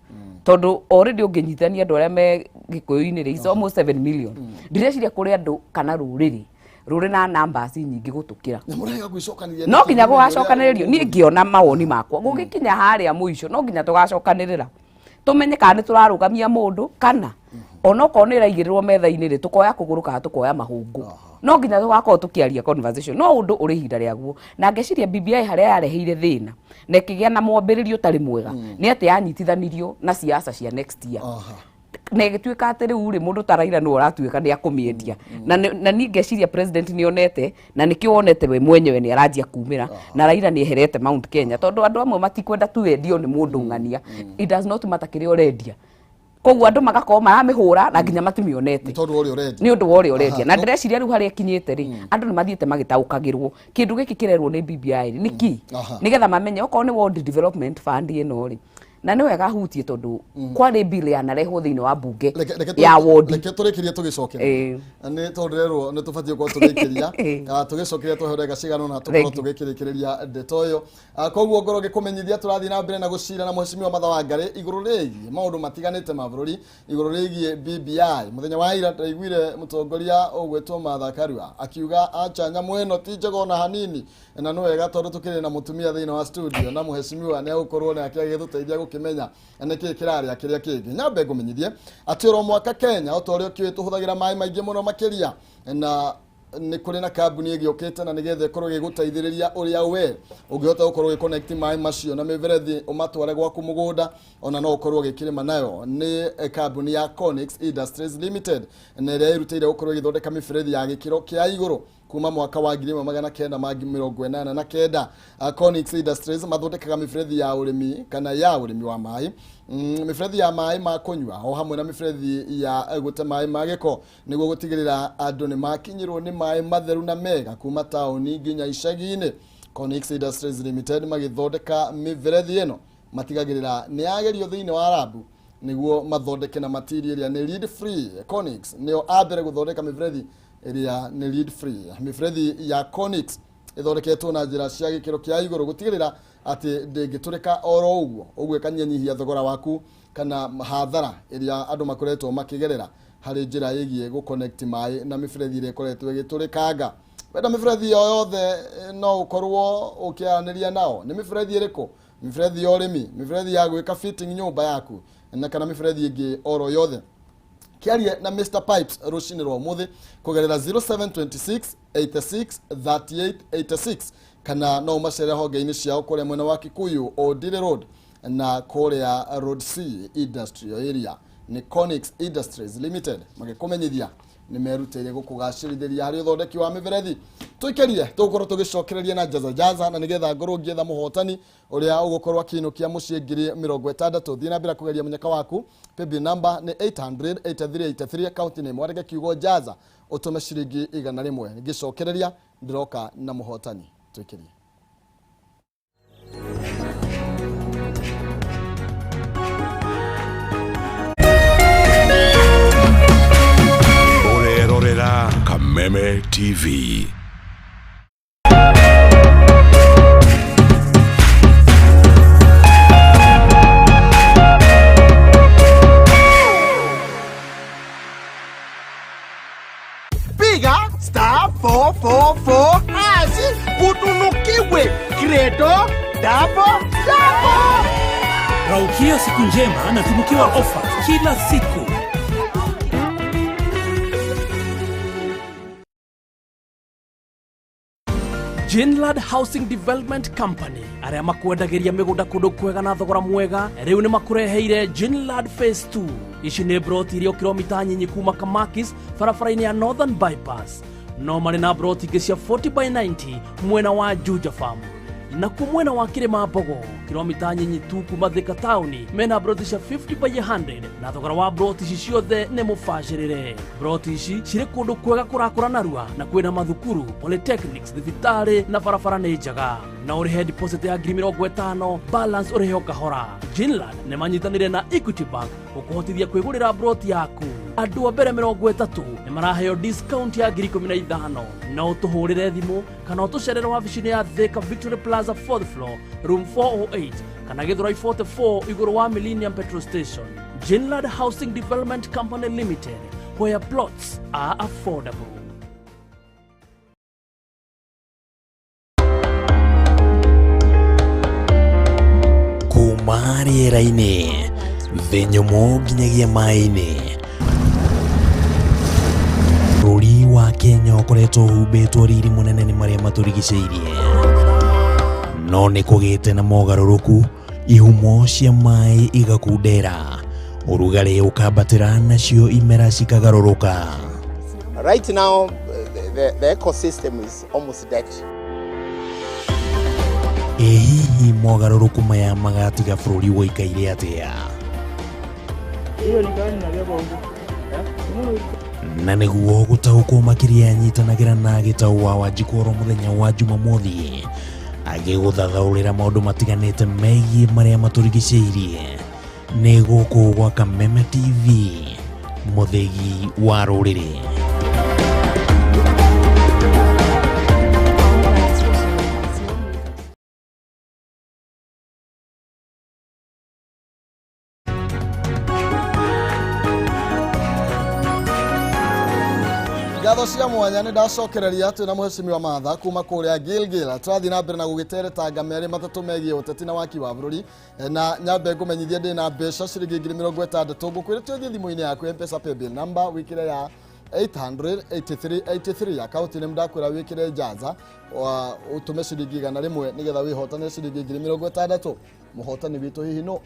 tondũ already ũngĩnyitithania andũ arĩa me Gĩkũyũ-inĩ rĩ, it's almost 7 million. Ndireciria kũrĩ andũ kana rũrĩrĩ rũrĩ na numbers nyingĩ gũtũkĩra. Na mũrega gwĩcokanĩria. No nginya gũgacokanĩrĩrio. Niĩ ngĩona mawoni makwa gũgĩkinya harĩa mũico, no nginya tũgacokanĩrĩra tũmenye kana nĩ tũrarũgamia mũndũ, kana onokorwo nĩ ĩraigĩrĩrwo metha-inĩ rĩ, tũkoya kũgũrũ kana tũkoya mahũngũ. No nginya tũgakorwo tũkĩaria conversation, no ũndũ ũrĩ ihinda rĩaguo. Na ngeciria BBI harĩa yareheire thĩna na ĩkĩgĩa na mwambĩrĩrio ũtarĩ mwega nĩ atĩ yanyitithanirio na siasa cia next year, na ĩgĩtuĩka atĩ rĩu rĩ, mũndũ ta Raila nĩwe ũratuĩka nĩ akũmĩendia. Na niĩ ngeciria president nĩ onete, na nĩkĩo wonete we mwenyewe nĩ aranjia kumĩra, na Raila nĩ eherete Mount Kenya, tondũ andũ amwe matikwenda tu wendio nĩ mũndũ ng'ania. It does not matter kĩrĩa ũrendia. Koguo andũ magakorwo maramĩhũra na nginya matimĩonete nĩ tondũ wa ũrĩa ũrendia. Nĩ ũndũ wa ũrĩa ũrendia. Na ndĩreciria rĩu harĩa ĩkinyĩte rĩ, andũ nĩ mathiĩte magĩtaũkagĩrwo kĩndũ gĩkĩ kĩrerwo nĩ BBI rĩ nĩ kĩ, nĩgetha mamenye okorwo nĩ Ward Development Fund ĩno rĩ. Na nĩ wega hutie, tondũ kwarĩ bill yanarehwo thĩinĩ wa mbunge ya wodi. Reke tũrĩkĩrie tũgĩcokeria, nĩ tondũ ndĩrerwo nĩ tũbatiĩ gũkorwo tũgĩkĩria. Tũgĩcokeria tũhe ndagĩka cigana ũna tũkorwo Thank you. tũgĩkĩrĩkĩrĩria ndeto ĩyo. Koguo ngorwo ngĩkũmenyithia tũrathiĩ na mbere na gũcira na mheshimiwa Martha Wangari igũrũ rĩgiĩ maũndũ matiganĩte ma bũrũri, igũrũ rĩgiĩ BBI. Mũthenya wa ira ndaiguire mũtongoria ũgwĩtwo Martha Karua akiuga acha nyamũ ĩno ti njega ona hanini, na nĩ wega tondũ tũkĩrĩ na mũtumia thĩinĩ wa studio na mheshimiwa nĩ agũkorwo nake agĩtũteithia gũkĩmenya nĩkĩ kĩrarĩa kĩrĩa kĩngĩ. Nyambe ngũmenyithie atĩ oro mwaka Kenya, o ta ũrĩa ũkĩũĩ, tũhũthagĩra maĩ maingĩ mũno makĩria, na nĩ kũrĩ na kambuni ĩgĩũkĩte na nĩgetha ĩkorwo ĩgĩgũteithĩrĩria ũrĩa we ũngĩhota gũkorwo ũgĩconnect maĩ macio na mĩberethi ũmatware gwaku mũgũnda, ona no ũkorwo ũgĩkĩrĩma nayo. Nĩ kambuni ya Conix Industries Limited, na ĩrĩa ĩrutĩire gũkorwo ĩgĩthondeka mĩberethi ya gĩkĩro kĩa igũrũ. Kuma mwaka wa 1989. Conix Industries mathondekaga mĩberethi ya ũrĩmi kana ya ũrĩmi wa maĩ, mĩberethi ya maĩ ma kũnyua o hamwe na mĩberethi ya gũte maĩ ma gĩko, nĩguo gũtigĩrĩra andũ nĩ makinyĩrwo nĩ maĩ matheru na mega kuma taũni nginya icagi-inĩ. Conix Industries Limited magĩthondeka mĩberethi ĩno matigagĩrĩra nĩ yagerio thĩinĩ wa rabu nĩguo mathondeke na material ĩrĩa nĩ lead free. Conix nĩo a mbere gũthondeka mĩberethi ĩrĩa nĩ lead free. Mĩberethi ya Conix ĩthondeketwo na njĩra cia gĩkĩro kĩa igũrũ gũtigĩrĩra atĩ ndĩngĩtũrĩka oro ũguo, ũguo ĩkanyihanyihia thogora waku kana hathara ĩrĩa andũ makoretwo makĩgerera harĩ njĩra ĩgiĩ gũconnect maĩ na mĩberethi ĩrĩa ĩkoretwo ĩgĩtũrĩkanga. Wenda mĩberethi o yothe no ũkorwo ũkĩaranĩria nao. Nĩ mĩberethi ĩrĩkũ? Mĩberethi ya ũrĩmi, mĩberethi ya gwĩka fitting nyũmba yaku, na kana mĩberethi ĩngĩ oro yothe. Kĩarie na Mr Pipes rũcinĩ rwa ũmũthĩ kũgerera 0726 86 38 86, kana no ũmacerere honge-inĩ ciao kũrĩa mwena wa Kikuyu Ondiri Road na kũrĩa Road C Industrial Area. Nĩ Conix Industries Limited magĩkũmenyithia nĩ merutĩire gũkũgacĩrithĩria harĩ ũthondeki wa mĩberethi. Tũikĩrie tũgũkorwo tũgĩcokereria na jaza jaza, na nĩgetha ngorwo ngĩetha mũhotani ũrĩa ũgũkorwo akĩinũkia mũciĩ 60,000. Thiĩ na mbere kũgeria mũnyaka waku. Paybill number nĩ 800 8383, account name wandĩke kiugo jaza, ũtũme ciringi 100. Ngĩcokereria ndĩroka na mũhotani. Tũikĩrie. Ũrerorera Kameme TV. Piga *444# utunukiwe credo double double. Raukia siku njema na tunukiwa ofa kila siku. Jinlad Housing Development Company arĩa makwendagĩria mĩgũnda kũndũ kwega na thogora mwega rĩu nĩ makũreheire Jinlad Phase 2. Ici nĩ broti iria kilomita nyinyi kuma Kamakis barabara-inĩ ya Northern Bypass. No marĩ na broti ingĩ cia 40 by 90 mwena wa Juja Farm, nakuo mwena wa Kĩrĩma Mbogo kilomita nyinyi tu kuma Thika taũni mena broti cia 50 by 100, na thogora wa broti ici ciothe nĩ mũbacĩrĩre. Broti ici cirĩ kũndũ kwega kũrakũra narua na kwĩna mathukuru, polytechnics, thibitarĩ na barabara nĩ njega. Na ũrĩhe deposit ya 50,000, balance ũrĩhe o kahora. Jinland nĩ manyitanĩire na Equity Bank gũkũhotithia kwĩgũrĩra broti yaku. Andũ a mbere 30 nĩ maraheo discount ya 15,000. No ũtũhũrĩre thimũ kana ũtũcerere wabici-inĩ ya Thika Victory Plaza, 4th floor, room 408, kana Githurai 44 igũrũ wa Millennium Petrol Station. Jinland Housing Development Company Limited, where plots are affordable. Kuma rĩera-inĩ, thĩ nyũmũ nginyagia maĩ-inĩ, bũrũri wa Kenya ũkoretwo ũhumbĩtwo riri mũnene nĩ marĩa matũrigicĩirie, no nĩ kũgĩte na mogarũrũku. Ihumo cia maĩ igakundera, ũrugarĩ ũkambatĩra, nacio imera cikagarũrũka. Right now, the ecosystem is almost dead. Ĩ hihi mogarũrũku maya magatiga bũrũri ũikaire atĩa? Na nĩguo gũtaũkwo makĩria, nyitanagĩra na Gĩtaũ wa Wanjikũ oro mũthenya wa Jumamothi agĩgũthathaũrĩra maũndũ matiganĩte megiĩ marĩa matũrigicĩirie. Nĩ gũkũ gwa Kameme TV, mũthĩgi wa rũrĩrĩ. All rights reserved. 0 Ngatho cia mwanya nĩ ndacokereria twĩna mũhecimiwa Martha kuma kũrĩa Gilgil. Tũrathiĩ na mbere na gũgĩteretanga merĩ matatũ megiĩ ũteti na waki wa bũrũri. Na nyambe ngũmenyithie ndĩna mbeca ciringi 60,000. Ngũkwĩre tũthiĩ thimũ-inĩ yaku M-Pesa paybill number wĩkĩre ya 800 8383, akaunti nĩ ndakwĩra wĩkĩre jaza, ũtũme ciringi 100 nĩgetha wĩhotane ciringi 60,000. Mũhotani witũ hihi nũ?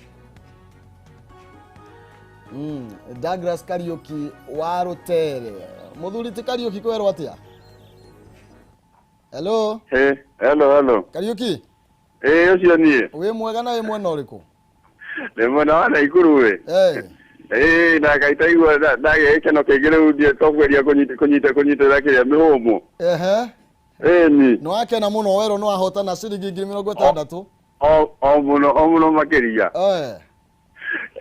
Douglas Kariuki wa Rutere. Muthuri ti Kariuki, kwerwo atia? Hello. Hey, hello, hello. Kariuki. Ĩĩ, ũcio niĩ. Wĩ mwega na wĩ mwena ũrĩkũ? Nĩ mwena wa Naikuru ĩ. Eh. Ĩĩ, na ngaitaigua ndagĩa gĩkeno kĩingĩ rĩu ndiĩ tokweria kũnyita kũnyita kũnyitĩrĩra kĩrĩa mĩhũmũ. Ehe. Ĩni. Nĩ wakena mũno werwo nĩ wahotana ciringi 60,000. O mũno, o mũno makĩria. Eh.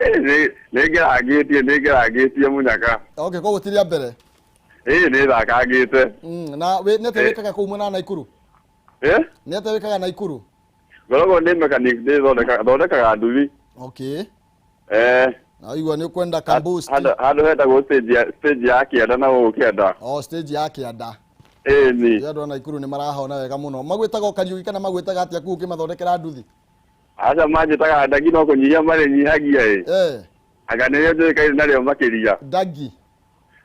Ĩĩ, nĩ ngerangĩtie, nĩ ngerangĩtie mũnyaka. Okay, koguo ti rĩa mbere. Ĩĩ, nĩ thakangĩte. Na wĩ nĩ atĩa Eh. wĩkaga kũu mwena wa Naikuru? Ĩ? Nĩ atĩa wĩkaga Naikuru? Ngoragwo nĩ mechanic, nĩ thondekaga nduthi. Okay. Eh. Na waigua nĩ ũkwenda kamboost. Handũ hetagwo stage ya kĩanda na gũkũ kĩanda. Oh, stage ya kĩanda. Ĩni. Andũ a Naikuru nĩ marahona wega mũno. Magwĩtaga o Kariuki kana magwĩtaga atĩa kũu ũkĩmathondekera nduthi? Aca, manjĩtaga ndagi, no kũnyihia marĩnyihagia ĩ. Eh. Anga nĩrĩo njũĩkaine narĩo makĩria. Ndagi.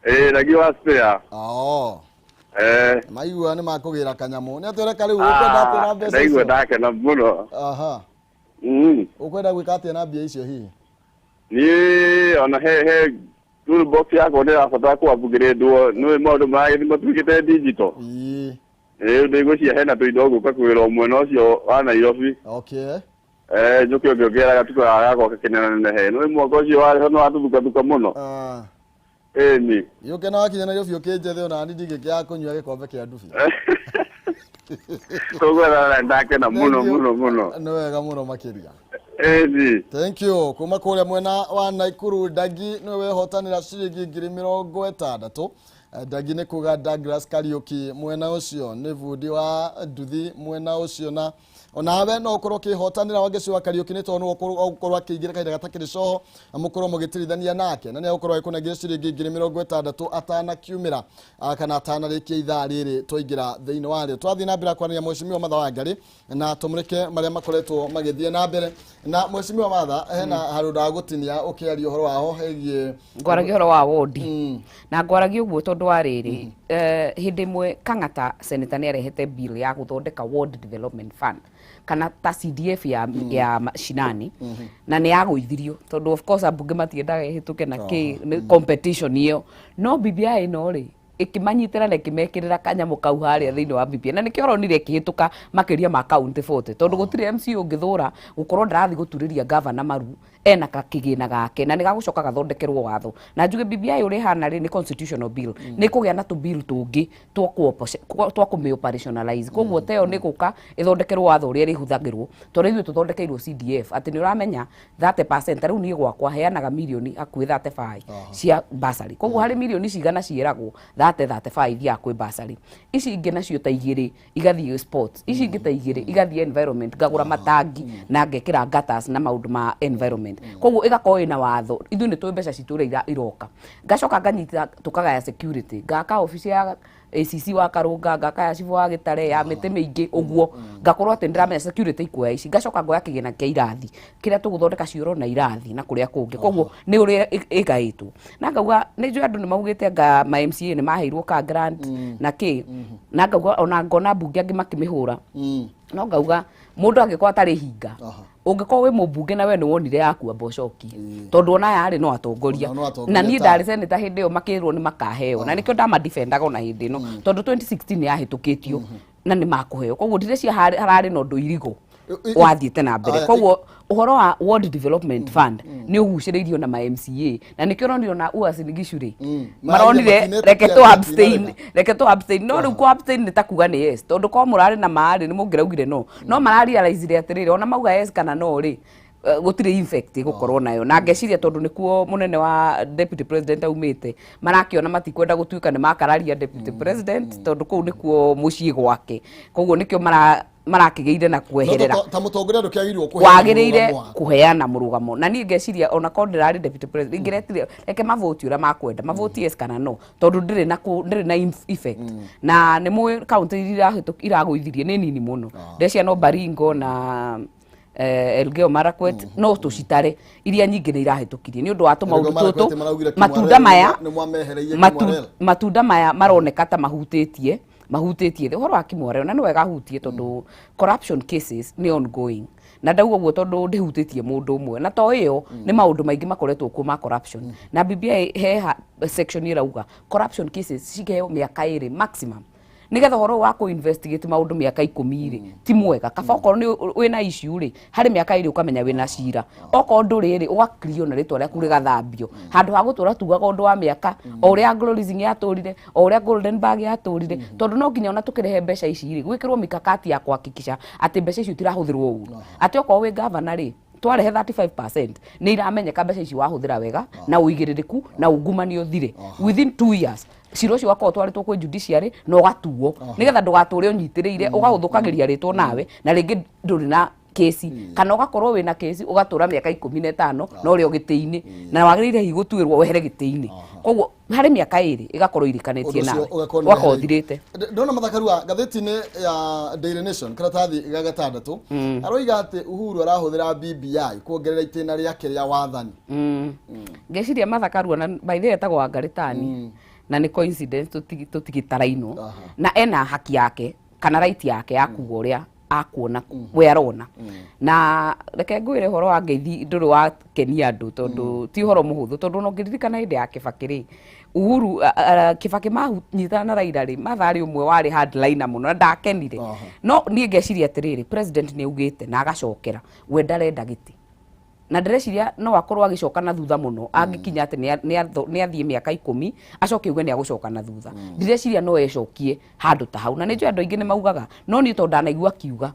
Ĩĩ, ndagi wa spare. Oh. Eh. Maigua nĩ makũgĩra kanyamũ. Nĩ atĩa ũreka rĩu, ũkwenda atĩa na mbeca Ndaigua icio? ndakena mũno. Aha. Ũkwenda gwĩka atĩa na mbia icio hihi? Niĩ ona he toolbox yakwa ndĩrabatara kũ upgrade-wo, nĩũĩ maũndũ maragĩthiĩ matuĩkĩte digital. Ĩĩ. Ĩĩ, ndĩgwĩciria hena tũindo ngũka kwĩra mwena ũcio wa Nairobi. Okay. Eh, njũke ũngĩongerera gatuko gakwa gakĩnenanenehe, nĩũĩ mwaka ũcio warĩ ho nĩwatũthukathuka mũno. Ah. Ĩni. Yũke na wakinya Nairobi ũkĩnjethe, ona ni ndingĩkĩaga kũnyua gĩkombe kĩa ndubi. Tũgwetha, ndakena mũno mũno mũno. Nĩ wega mũno makĩria. Ĩni. Thank you. Kuma kũrĩa mwena wa Naikuru, Ndagi nĩwe wehotanĩra ciringi 60,000. Ndagi nĩ kuga Douglas Kariuki, mwena ũcio nĩ bundi wa nduthi mwena ũcio, na onawe no ũkorwo ũkĩhotanĩra Wangeci wa Kariuki, nĩ tondũ nĩ ũgũkorwo akĩingĩra kahinda gatakĩrĩ coho na mũkorwo mũgĩtirithania nake, na nĩ egũkorwo agĩkũnengera ciringi 60,000 atanakiumĩra kana atanarĩkia ithaa rĩrĩ twaingĩra thĩinĩ warĩo. Twathiĩ na mbere kwaranĩria Mheshimiwa Martha Wangari na tũmũrĩke marĩa makoretwo magĩthiĩ na mbere. Na Mheshimiwa Martha, hena handũ ndagũtinia ũkĩaria ũhoro waho hegiĩ Ngwaragia ũhoro wa wondi, na ngwaragia ũguo tondũ wa rĩrĩ, hĩndĩ ĩmwe Kang'ata senator nĩ arehete bill ya gũthondeka ward development fund kana ta CDF ya mashinani, na nĩ yagũithirio tondũ of course ambunge matiendaga ĩhĩtũke na kĩ nĩ competition ĩyo. No BBI ĩno rĩ, ĩkĩmanyitĩra na ĩkĩmekĩrĩra kanyamũ kau harĩa thĩinĩ wa BBI, na nĩkĩo ũronire ĩkĩhĩtũka makĩria ma kaunti 40, tondũ gũtirĩ MC ũngĩthũra gũkorwo ndarathiĩ gũturĩria gavana maru ena kakĩgĩna gake, na nĩ gagũcoka gathondekerwo watho. Na njuge BBI ũrĩa ĩhana rĩ, nĩ constitutional bill, nĩ kũgĩa na tũ bill tũngĩ twa kũmĩ operationalize. Koguo teo nĩ gũka ĩthondekerwo watho ũrĩa ĩrĩhũthagĩrwo, tondũ ithuĩ tũthondekeirwo CDF atĩ nĩ ũramenya 30%. Rĩu niĩ gwakwa heanaga mirioni hakuhĩ 35 cia bursary, koguo harĩ mirioni cigana ciĩragwo 30 35 ithiaga kwĩ bursary, ici ingĩ nacio ta igĩrĩ igathiĩ sports, ici ingĩ ta igĩrĩ igathiĩ environment, ngagũra matangi na ngekĩra gutters na maũndũ ma environment. Koguo ĩgakorwo ĩna watho, ithuĩ nĩ tũĩ mbeca citũ ũrĩa iroka. Ngacoka nganyita tũkagaya security, ngaka obici ya ACC wa Karũnga, ngaka ya cibũ wa Gĩtare ya mĩtĩ mĩingĩ ũguo, ngakorwo atĩ nĩndĩramenya security ikuoya ici. Ngacoka ngoya kĩgĩna kĩa irathi kĩrĩa tũgũthondeka cioro na irathi na kũrĩa kũngĩ. Koguo nĩ ũrĩa ĩgaĩtwo, na ngauga nĩ njũĩ andũ nĩ maugĩte anga ma MCA nĩ maheirwo ka grant na kĩ, na ngauga ona ngona mbunge angĩ makĩmĩhũra, no ngauga mũndũ angĩkorwo atarĩ hinga, ũngĩkorwo wĩ mũmbunge na we nĩ wonire yaku, amba ũcokie, tondũ ona aya rĩ no atongoria. Ona no atongoria Na niĩ ndarĩ seneta hĩndĩ ĩyo makĩrwo nĩ makaheo, na nĩkĩo ndamadefendaga ona hĩndĩ ĩno, tondũ 2016 nĩ yahĩtũkĩtio na nĩ makũheo. Koguo ndireciria hararĩ na ũndũ irigo wathiĩte na mbere. Aya, Koguo ũhoro wa ward development fund nĩ ũgucĩrĩirio na ma MCA, na nĩkĩo ũronire ona Uasin Gishu rĩ, maronire matinetĩkia reke tũ abstain, matinarega. reke tũ abstain. No rĩu kũ abstain nĩ ta kuga nĩ yes, tondũ korwo mũrarĩ na maarĩ nĩ mũngĩraugire no mararealize atĩrĩrĩ, ona mauga yes kana no rĩ, gũtirĩ effect ĩgũkorwo nayo. Na ngeciria tondũ nĩkuo mũnene wa deputy president aumĩte, marakĩona matikwenda gũtuĩka nĩ makararia deputy president, tondũ kũu nĩkuo mũciĩ gwake. Koguo nĩkĩo marakĩgĩire na kweherera. No ta mũtongoria ndũkĩagĩrĩirwo kũheana Wagĩrĩire mũrũgamo waku. Kũheana mũrũgamo. Na niĩ ngeciria ona korwo ndĩrarĩ deputy president, ingĩretire reke mavoti ũrĩa makwenda, mavoti yes kana no, tondũ ndĩrĩ na effect. Na nĩ mũĩ kaunti iria iragũithirie nĩ nini mũno, ndecia no Baringo na Elgeyo Marakwet, no tũcitare iria nyingĩ nĩ irahĩtũkirie nĩ ũndũ wa tũmaũndũ Elgeyo Marakwet tũtũ. maraugire Matunda Kimwarel maya nĩ mwamehereirie Kimwarel. Matunda maya maroneka ta mahutĩtie thĩ. Ũhoro wa Kimwarel na nĩ wega ahutie, tondũ corruption cases nĩ ongoing, na ndauga ũguo tondũ ndĩhutĩtie mũndũ ũmwe, na to ĩyo nĩ maũndũ maingĩ makoretwo kuo ma corruption. Na BBI he section ĩrauga corruption cases cikĩheo mĩaka 2 maximum. Nĩgetha ũhoro wa kũ investigate maũndũ mĩaka 10 rĩ, ti mwega. Kaba okorwo nĩ wĩna issue rĩ, harĩ mĩaka 2 ũkamenya wĩna cira. Okorwo ndũrĩ rĩ, ũgakrio na rĩtwa rĩaku rĩgathambio, handũ ha gũtũra tugaga ũndũ wa mĩaka, o ũrĩa Anglo Leasing yatũrire, o ũrĩa Golden Bag yatũrire. Tondũ no nginya ona tũkĩrehe mbeca ici rĩ, gwĩkĩrwo mikakati ya kuhakikisha atĩ mbeca icio itirahũthĩrwo ũru, atĩ okorwo wĩ gavana rĩ, twarehe 35% nĩ iramenyeka mbeca ici wahũthĩra wega na ũigĩrĩrĩku na ungumania ũthire. Within 2 years cira ũcio wakorwo twarĩtwo kwĩ judiciary na ũgatuo, nĩgetha ndũgatũre ũnyitĩrĩire ũgaũthũkagĩria rĩtwa nawe, na rĩngĩ ndũrĩ na kesi, kana ũgakorwo wĩna kesi ũgatũra mĩaka 15 na ũrĩ o gĩtĩ-inĩ, na wagĩrĩire hihi gũtuĩrwo wehere gĩtĩ-inĩ. Koguo harĩ mĩaka 2 ĩgakorwo irikanĩtie Ũndũ ũcio nawe ũgakorwo nĩ ũgakorwo wehereire. ũthirĩte. Ndona Mathakarua ngathĩti-inĩ ya Daily Nation karatathi ga gatandatũ aroiga atĩ Uhuru arahũthĩra BBI kuongerera itĩna rĩake rĩa wathani. Ngeciria Martha Karua, na by the way etagwo Wangaritani, na nĩ coincidence tũtigĩtarainwo, na ena haki yake kana right yake ya kuga ũrĩa akuona we arona. Na reke ngwĩre, ũhoro wa ngeithi ndũrĩ wakenia andũ, tondũ ti ũhoro mũhũthũ, tondũ ona ũngĩririkana hĩndĩ ya Kibaki rĩ, Uhuru Kibaki mahunyitana na Raila rĩ, Martha arĩ ũmwe warĩ hardliner mũno na ndakenire. No niĩ ngeciria atĩrĩrĩ, president nĩ augĩte na agacokera we ndarenda gĩtĩ, na ndĩreciria no akorwo agĩcoka na thutha mũno angĩkinya atĩ nĩ athiĩ mĩaka 10 acoke auge nĩ agũcoka na thutha. Ndireciria no ecokie handũ ta hau, na nĩ njũĩ andũ aingĩ nĩ maugaga, no niĩ tondũ ndanaigua akiuga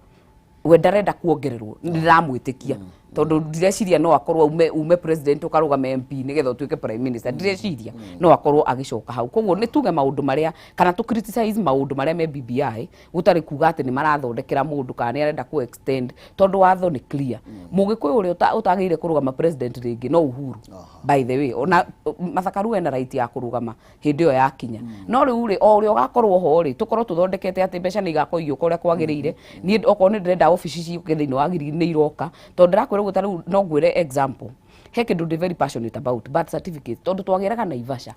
we ndarenda kuongererwo, ndĩramwĩtĩkia, tondũ ndireciria no akorwo ume president ũkarũgame MP nĩgetha ũtuĩke prime minister. Ndireciria no akorwo agĩcoka hau. Koguo nĩ tuge maũndũ marĩa kana tũ criticize maũndũ marĩa me BBI, gũtarĩ kuga atĩ nĩ marathondekera mũndũ kana nĩ arenda ku extend, tondũ watho nĩ clear. Mũgĩkũyũ ũrĩa ũtagĩrĩire kũrũgama president rĩngĩ no Uhuru. By the way, ona Martha Karua ena right ya kũrũgama hĩndĩ ĩyo yakinya. No rĩu rĩ, o ũrĩa ũgakorwo ho rĩ, tũkorwo tũthondekete atĩ mbeca nĩ igakorwo igĩũka ũrĩa kwagĩrĩire. Niĩ okorwo nĩ ndĩrenda obici ciũke thĩinĩ wa Gilgil, nĩ iroka, tondũ ndĩrakwĩra ũguo. Ta rĩu no ngwĩre example, he kĩndũ ndĩ very passionate about, birth certificate, tondũ twagĩraga Naivasha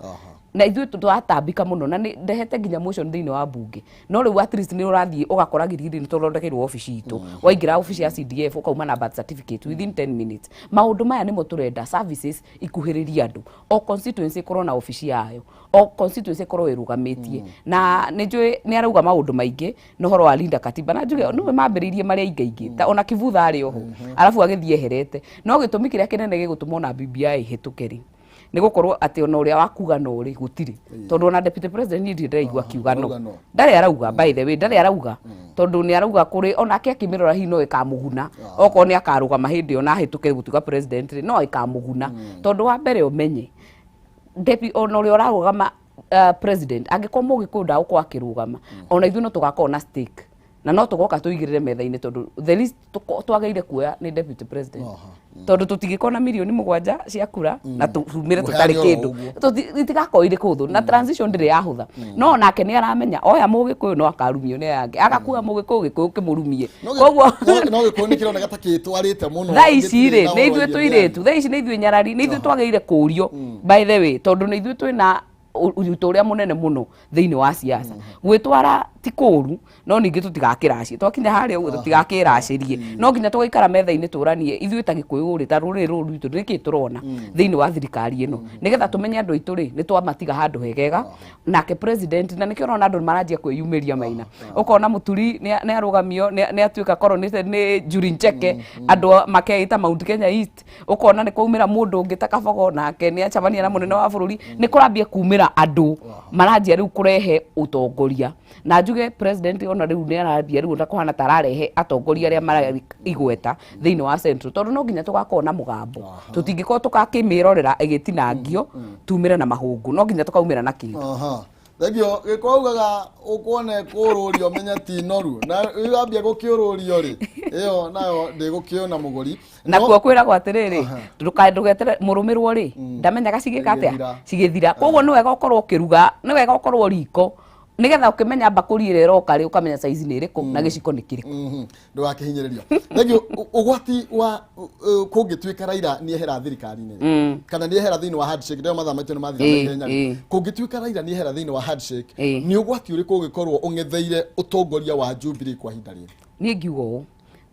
na ithuĩ twatambika mũno, na nĩ ndehete nginya motion thĩinĩ wa bunge. No rĩu at least nĩ ũrathiĩ ũgakora Gilgil nĩ tũthondekeirwo obici itũ. Waingĩra obici ya CDF ũkauma na birth certificate within 10 minutes. Maũndũ maya nĩmo tũrenda, services ikuhĩrĩrie andũ, o constituency ĩkorwo na obici yayo, o constituency ĩkorwo ĩrũgamĩtie. Na nĩ njũĩ nĩ arauga maũndũ maingĩ na ũhoro wa Linda Katiba, na njuge nĩwe mambĩrĩirie marĩa aingĩ ta ona Kibutha arĩ oho, arabu agĩthiĩ eherete. No gĩtũmi kĩrĩa kĩnene gĩgũtũma ona BBI ĩhĩtũke rĩ, nĩ gũkorwo atĩ ona ũrĩa wakuga no rĩ gũtirĩ, tondũ ona deputy president niĩ ndirĩ ndĩraigua akiuga no. Arauga no. Ndarĩ arauga. By the way, ndarĩ arauga, tondũ nĩ arauga kũrĩ onake akĩmĩrora hihi no ĩkamũguna. Okorwo nĩ akarũgama hĩndĩ ĩyo na ahĩtũke gũtuĩka president rĩ, no ĩkamũguna, tondũ wa mbere ũmenye ona ũrĩa ũrarũgama president, angĩkorwo mũgĩkũyũ ndagũkorwo akĩrũgama, ona ithuĩ no tũgakorwo na stake na no tũgoka tũigĩrĩre metha-inĩ, tondũ the least twagĩrĩire kuoya nĩ deputy president, tondũ tũtingĩkorwo na mirioni 7 cia kura na tumire tũtarĩ Mũheane oro kĩndũ. ũguo. Itigakorwo irĩ kũhũthũ, na transition ndĩrĩ yahũtha. No onake nĩ aramenya oya mũgĩkũyũ no akarumio nĩ aya angĩ, agakua mũgĩkũyũ, gĩkũyũ kĩmũrumie. Koguo No gĩkũyũ nĩ kĩroneka ta kĩtwarĩte mũno. Thaa ici rĩ, gĩtirĩ na nĩ ithuĩ ũhoro wa tũirĩtu, thaa ici nĩ ithuĩ nyarari, nĩ ithuĩ twagĩrĩire kũũrio, by the way, tondũ nĩ ithuĩ twĩna ũritũ ũrĩa mũnene mũno thĩinĩ wa siasa. Gwĩtwara ti kũũru, no ningĩ tũtigakĩracie. Twakinya harĩa ũguo, tũtigakĩracĩrie, no nginya tũgaikara metha-inĩ tũranie ithuĩ ta gĩkũyũ rĩ, ta rũrĩrĩ rũrũ rwitũ, nĩkĩ tũrona thĩinĩ wa thirikari ĩno, nĩgetha tũmenye andũ aitũ rĩ, nĩ twamatiga handũ hegega nake president. Na nĩkĩo ũrona andũ nĩ maranjia kwĩyumĩria maina, ũkona Mũturi nĩ arũgamio, nĩ atuĩka coronated nĩ Njuri Ncheke, andũ makeita Mount Kenya East. Ũkona nĩ kwaumĩra mũndũ ũngĩ ta Kabogo, nake nĩ acemania na mũnene wa bũrũri. Nĩ kũrambia kumĩra andũ maranjia rĩu kũrehe ũtongoria, na njuge president ona rĩu nĩ arambia rĩu ona kũhana ta ararehe atongoria arĩa marĩ igweta thĩinĩ wa central, tondũ no nginya tũgakorwo na mũgambo. Tũtingĩkorwo tũgakĩmĩrorera ĩgĩtinangio tumĩre na mahũngũ, no nginya tũkaumĩra na kĩndũ. Aha. Thengio. Gĩkũ augaga ũkuone kũrũrio menye ti noru, na rĩu ambia gũkĩũrũrio rĩ, ĩyo nayo ndĩgũkĩona mũgũri. Nakuo kwĩragwo atĩrĩrĩ, ndũgetere mũrũmĩrwo rĩ, ndamenyaga cigĩka atĩa. Cigĩthira. Cigĩthira. Koguo nĩ wega ũkorwo ũkĩruga, nĩ wega ũkorwo riko, nĩgetha ũkĩmenya mbakũri ĩrĩa ĩroka rĩ, ũkamenya size nĩ ĩrĩkũ na gĩciko nĩ kĩrĩkũ. Ndũgakĩhinyĩrĩrio. Thengio. Ũgwati wa kũngĩtuĩka Raila nĩ ehera thirikari-inĩ rĩ, kana nĩ ehera thĩinĩ wa handshake, ndĩo mathaa maitũ nĩ mathira na ihenya rĩ. Kũngĩtuĩka Raila nĩ ehera thĩinĩ wa handshake, nĩ ũgwati ũrĩkũ ũngĩkorwo ũng'etheire ũtongoria wa Jubilee kwa ihinda rĩrĩ? Niĩ ngiuga ũũ,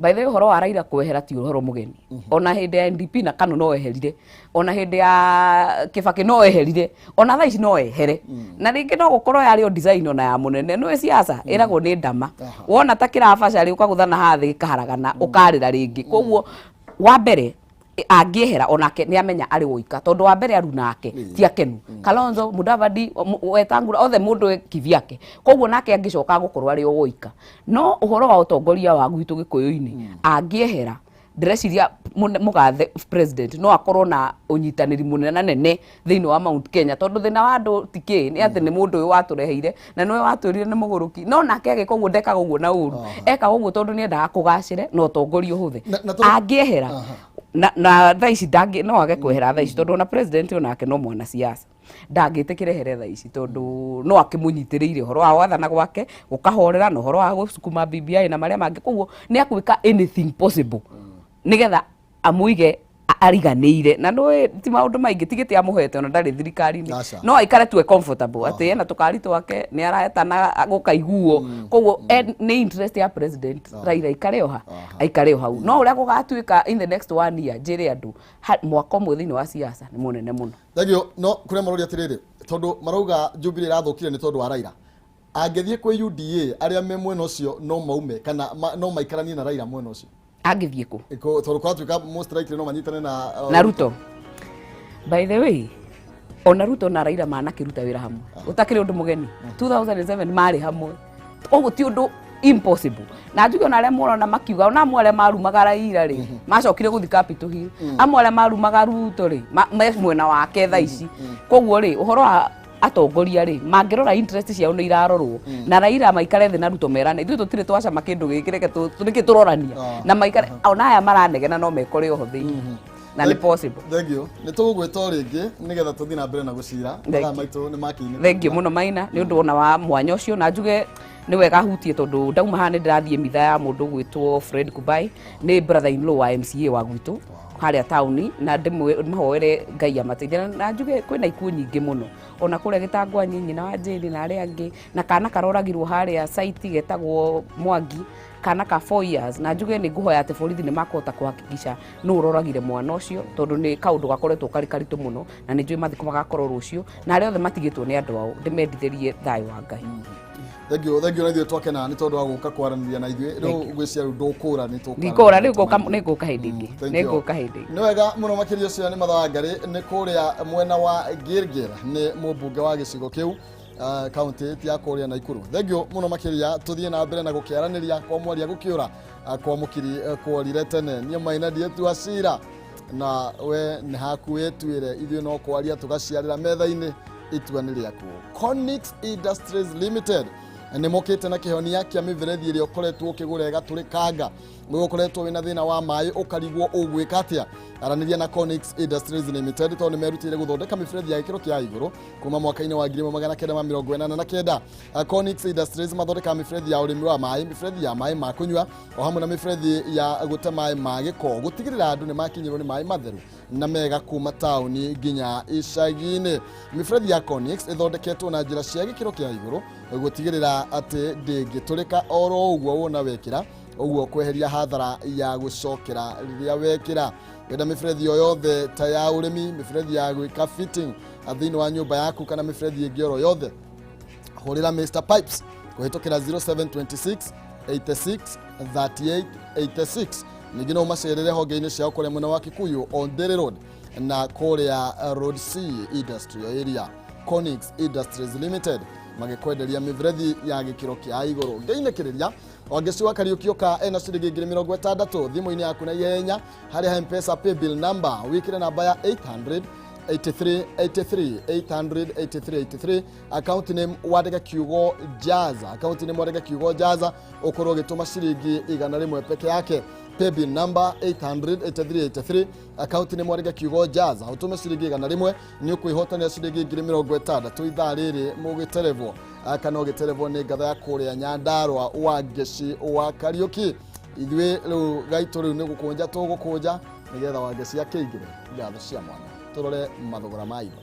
By the way, ũhoro wa Raila kwehera ti ũhoro mũgeni. Ona hĩndĩ ya NDP na KANU no eherire, ona hĩndĩ ya Kibaki no eherire, ona thaa ici no ehere. Na rĩngĩ no gũkorwo yarĩ o design ona ya mũnene. Nĩũĩ siasa ĩragwo nĩ ndama, wona ta kĩrabaca rĩ ũkagũthana haha thĩ gĩkaharagana ũkarĩra rĩngĩ. Koguo wa mbere angĩehera onake nĩ amenya arĩ woika, tondũ wa mbere aruna ake ti akenu. Kalonzo, Mudavadi, Wetangula, othe mũndũ e kivyake. Koguo nake angĩcoka gũkorwo arĩ o woika. No ũhoro wa ũtongoria wa gwitũ Gĩkũyũ-inĩ, angĩehera ndĩreciria mũgathe president no akorwo na ũnyitanĩri mũnene nene thĩinĩ wa Mount Kenya, tondũ thĩna wa andũ ti kĩ nĩ atĩ nĩ mũndũ ũyũ watũreheire na nĩwe watwĩrire nĩ mũgũrũki, no nake agĩka ũguo ndekaga ũguo na ũru, ekaga ũguo tondũ nĩ endaga kũgacĩre na ũtongoria ũhũthe. Angĩehera na thaa ici no age kwehera thaa ici, tondũ ona president onake no mwanasiasa, ndangĩtĩkĩra ehere thaa ici, tondũ no akĩmũnyitĩrĩire ũhoro wa wathana gwake gũkahorera na ũhoro wa gũcukuma BBI na marĩa mangĩ. Koguo nĩ agwĩka anything possible nĩgetha amũige ariganĩire, na nĩũĩ ti maũndũ maingĩ ti gĩtĩ amũhete, ona ndarĩ thirikari-inĩ, no aikare tu e comfortable atĩ ena tũkari twake nĩ araetana gũkaiguo. Koguo nĩ interest ya president Raila aikare oha, aikare o hau. No ũrĩa gũgatuĩka in the next one year, njĩre andũ mwaka ũmwe thĩinĩ wa siasa nĩ mũnene mũno. Thank you. No kũrĩa maroria atĩrĩrĩ, tondũ marauga Jubilee ĩrathũkire nĩ tondũ wa Raila, angĩthiĩ kwĩ UDA arĩa me mwena ũcio no maume kana no maikaranie na Raila mwena ũcio? Angĩthiĩ kũ? Tondũ kwaratuĩka most likely no manyitane na na Ruto. By the way, ona Ruto na Raila manakĩruta wĩra hamwe, ũtakĩrĩ ũndũ mũgeni. 2007 marĩ hamwe, koguo ti ũndũ impossible. Na njuge ona arĩa mũrona makiuga, ona amwe arĩa marumaga Raila rĩ macokire gũthiĩ Capitol Hill, amwe arĩa marumaga Ruto rĩ me mwena wake thaa ici. Koguo rĩ, ũhoro wa atongoria rĩ mangĩrora interest ciao nĩ irarorwo, na Raila maikare thĩ na Ruto merane, ithuĩ tũtirĩ twacama kĩndũ gĩkĩ, reke nĩkĩ tũrorania na maikare, ona aya maranegena no mekore oho thĩinĩ, na nĩ possible. Thank you. Nĩ tũgũgwĩta o rĩngĩ nĩgetha tũthiĩ na mbere na gũcira. Mathaa maitũ nĩ makinyĩte. Thank you mũno Maina nĩ ũndũ ona wa mwanya ũcio, na njuge nĩ wega hutie tondũ ndauma haha nĩ ndĩrathiĩ mitha ya mũndũ gwĩtwo Fred Kubai, nĩ brother in law wa MCA wa gwitũ harĩa taũni, na ndĩmahoere Ngai amateithie. Na njuge kwĩna ikuũ nyingĩ mũno ona kũrĩa Gĩtangwa nyinyi na Wanjĩri na arĩa angĩ, na kana karoragirwo harĩa site getagwo Mwangi, kana ka 4 years, na njuge nĩ ngũhoya atĩ borithi nĩ makũhota kũhakikisha nũ ũroragire mwana ũcio, tondũ nĩ kaũndũ gakoretwo karĩ karitũ mũno, na nĩ njũĩ mathiko magakorwo rũciũ, na arĩa othe matigĩtwo nĩ andũ ao ndĩmendithĩrie thayũ wa Ngai. Thank you, thank you. Na ithuĩ twakena nĩ tondũ wa gũka kwaranĩria na ithuĩ. Rĩu ngwĩciria rĩu ndũkũra, nĩ tũkwaranĩria. Ndikũra rĩu, nĩ ngũka hĩndĩ ĩngĩ, nĩ ngũka hĩndĩ ĩngĩ. Nĩ wega mũno makĩria. Ũcio nĩ Mathaa Ngarĩ, nĩ kũrĩa mwena wa Gilgil, nĩ mũmbunge wa gĩcigo kĩu, kaunti ya kũrĩa Naikuru. Thank you mũno makĩria. Tũthiĩ na mbere na gũkĩaranĩria kwa mwaria gũkĩũra kwa mũkiri kworire tene. Niĩ Maina ndiĩtua cira na we nĩ haku wĩtuĩre, ithuĩ no kwaria tũgaciarĩra metha-inĩ, itua nĩ rĩaku. Conix Industries Limited nĩ mokĩte na kĩhonia kĩa mĩberethi ĩrĩa ũkoretwo ũkĩgũra ĩgatũrĩkanga. Nĩ ũkoretwo wĩna thĩna wa maĩ ũkarigwo ũgwĩka atĩa, aranĩria na Conix Industries Limited, tondũ nĩ merutĩire gũthondeka mĩberethi ya gĩkĩro kĩa igũrũ kuma mwaka-inĩ wa 1989. Conix Industries mathondekaga mĩberethi ya ũrĩmi wa maĩ, mĩberethi ya maĩ ma kũnyua, o hamwe na mĩberethi ya gũte maĩ ma gĩko, gũtigĩrĩra andũ nĩ makinyĩrwo nĩ maĩ matheru na mega kuma taũni nginya icagi-inĩ. Mĩberethi ya Conix ĩthondeketwo na njĩra cia gĩkĩro kĩa igũrũ gũtigĩrĩra atĩ ndĩngĩtũrĩka oro ũguo wona wekĩra ũguo, kweheria hathara ya gũcokera rĩrĩa wekĩra. Wenda mĩberethi o yothe ta ya ũrĩmi, mĩberethi ya gwĩka fitting thĩinĩ wa nyũmba yaku, kana mĩberethi ĩngĩ oro yothe, hũrĩra Mr Pipes kũhĩtũkĩra 0726 86 38 86. Ningĩ no ũmacerere honge-inĩ ciao kũrĩa mwena wa Kikuyu on Ndĩrĩ Road na kũrĩa Road C Industrial Area. Conix Industries Limited magĩkwenderia mĩberethi ya gĩkĩro kĩa igũrũ. Ngeinĩkĩrĩria Wangeci wa Kariũki ũka ena ciringi 60,000 thimũ-inĩ yaku na ihenya harĩa M-Pesa paybill number wĩkĩre namba ya 800 83 83 800 83 83, account name wandĩke kiugo Jaza, account name wandĩke kiugo Jaza, ũkorwo ũgĩtũma ciringi 100 peke yake. Paybill number 800 83 83, account name wandĩke kiugo Jaza, ũtũme ciringi 100, nĩ ũkwĩhotanĩra ciringi 60,000 ithaa rĩrĩ mũgĩterevwo kana ũgĩterevwo nĩ ngatha ya kũrĩa Nyandarua, Wangeci wa Kariũki. Ithuĩ rĩu gaitũ rĩu nĩ gũkũnja tũgũkũnja nĩgetha Wangeci akĩingĩre ngatho cia mwana, tũrore mathogora ma indo.